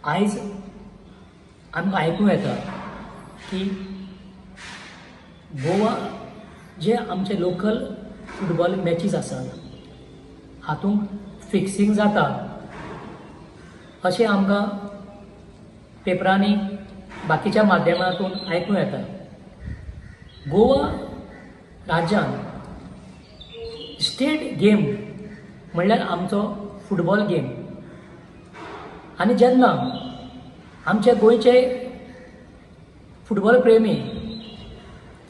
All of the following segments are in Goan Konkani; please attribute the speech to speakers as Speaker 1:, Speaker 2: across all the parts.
Speaker 1: आयज आमकां आयकूंक येता की गोवा जे आमचे लोकल फुटबॉल मॅचीस आसात हातूंत फिक्सींग जाता अशें आमकां पेपरांनी, बाकीच्या माध्यमांतून आयकूंक येता. गोवा राज्यांत स्टेट गेम म्हणल्यार आमचो फुटबॉल गेम आनी जेन्ना आमचे गोंयचे फुटबॉल प्रेमी,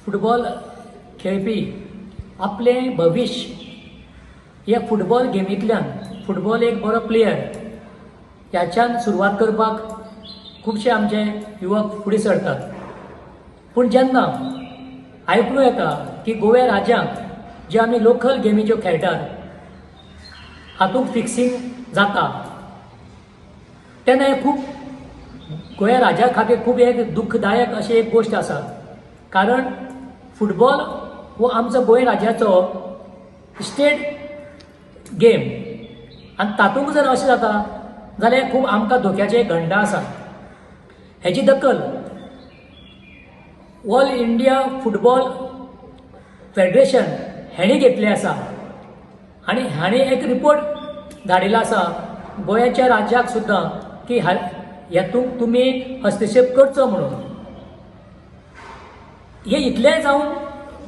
Speaker 1: फुटबॉल खेळपी आपलें भविश्य ह्या फुटबॉल गेमींतल्यान, फुटबॉल एक बरो प्लेयर ह्याच्यान सुरवात करपाक खुबशे आमचे युवक फुडें सरतात. पूण जेन्ना आयकूंक येता की गोव्या राज्यांत जे आमी लोकल गेमी ज्यो खेळटात हातूंत फिक्सींग जाता, तेन्ना हें खूब गोंया राज्या खातीर खूब एक दुखदायक अशी एक गोश्ट आसा. कारण फुटबॉल हो आमचो गोंय राज्याचो स्टेट गेम आनी तातूंत जर अशें जाता जाल्यार खूब आमकां धोक्याचें एक घंटा आसा. हेजी दखल ऑल इंडिया फुटबॉल फेडरेशन हेणी घेतलें आसा आनी हांणी एक रिपोर्ट धाडिल्लो आसा गोंयाच्या राज्याक सुद्दां की हेतूंत तुमी हस्तक्षेप करचो म्हणून. हे इतलें जावन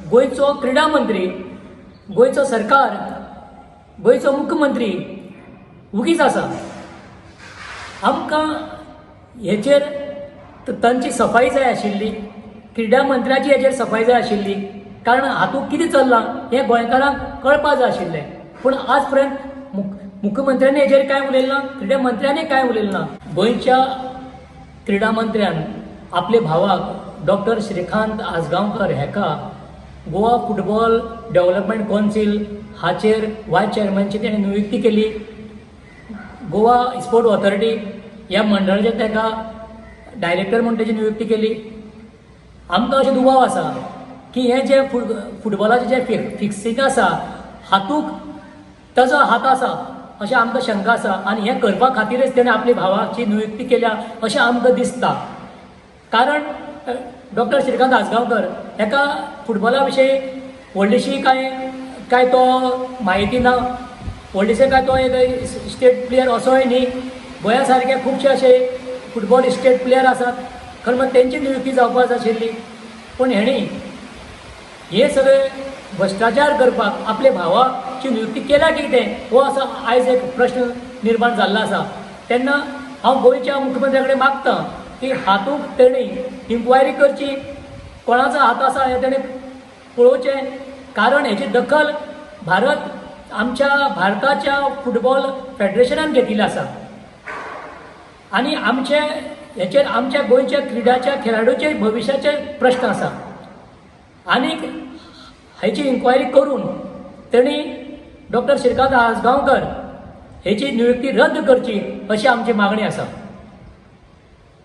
Speaker 1: गोंयचो क्रिडा मंत्री, गोंयचो सरकार, गोंयचो मुख्यमंत्री उगीच आसा. आमकां हेचेर तांची सफाई जाय आशिल्ली, क्रिडा मंत्र्याची हेचेर सफाई जाय आशिल्ली. कारण हातूंत कितें चल्लां हें गोंयकारांक कळपा जाय आशिल्लें. पूण आज पर्यंत मुख्यमंत्र्यांनी हेचेर कांय उलयलें ना, क्रिडा मंत्र्यांनी कांय उलयलें ना. गोंयच्या क्रिडा मंत्र्यान आपले भावाक डॉक्टर श्रीकांत आजगांवकर हेका गोवा फुटबॉल डेव्हलपमेंट कौन्सिल हाचेर वायस चेअरमॅनची तेणें नियुक्ती केली. गोवा स्पोर्ट ऑथॉरिटी ह्या मंडळाचेर ताका डायरेक्टर म्हूण तेजी नियुक्ती केली. आमकां अशें दुबाव आसा की हें जें फुटबॉलाचें जें फिक्सींग आसा हातूंत ताजो हात आसा अशें आमकां शंका आसा आनी हें करपा खातीरच तेणें आपल्या भावाची नियुक्ती केल्या अशें आमकां दिसता. कारण डॉक्टर श्रीकांत आजगांवकर हेका फुटबॉला विशयी व्हडलीशी कांय काय तो म्हायती ना, व्हडलीशे काय तो एक स्टेट प्लेयर असोय न्ही. गोंया सारके खुबशे अशे फुटबॉल स्टेट प्लेयर आसात, खरें म्हळ्यार तेंची नियुक्ती जावपाक जाय आशिल्ली. पूण हेणी हे सगळे भ्रश्टाचार करपाक आपल्या भावाची नियुक्ती केल्या कितें हो असो आयज एक प्रश्न निर्माण जाल्लो आसा. तेन्ना हांव गोंयच्या मुख्यमंत्र्या कडेन मागता की हातूंत तेणी इन्क्वायरी करची, कोणाचो हात आसा हें तेणी पळोवचें. कारण हेची दखल भारत आमच्या भारताच्या फुटबॉल फेडरेशनान घेतिल्लें आसा आनी आमचे हेचेर आमच्या गोंयच्या क्रिडाच्या खेळाडूचे भविश्याचे प्रश्न आसा. आनीक हेची इन्क्वायरी करून तेणी डॉक्टर श्रीकांत आजगांवकर हेची नियुक्ती रद्द करची अशी आमची मागणी आसा.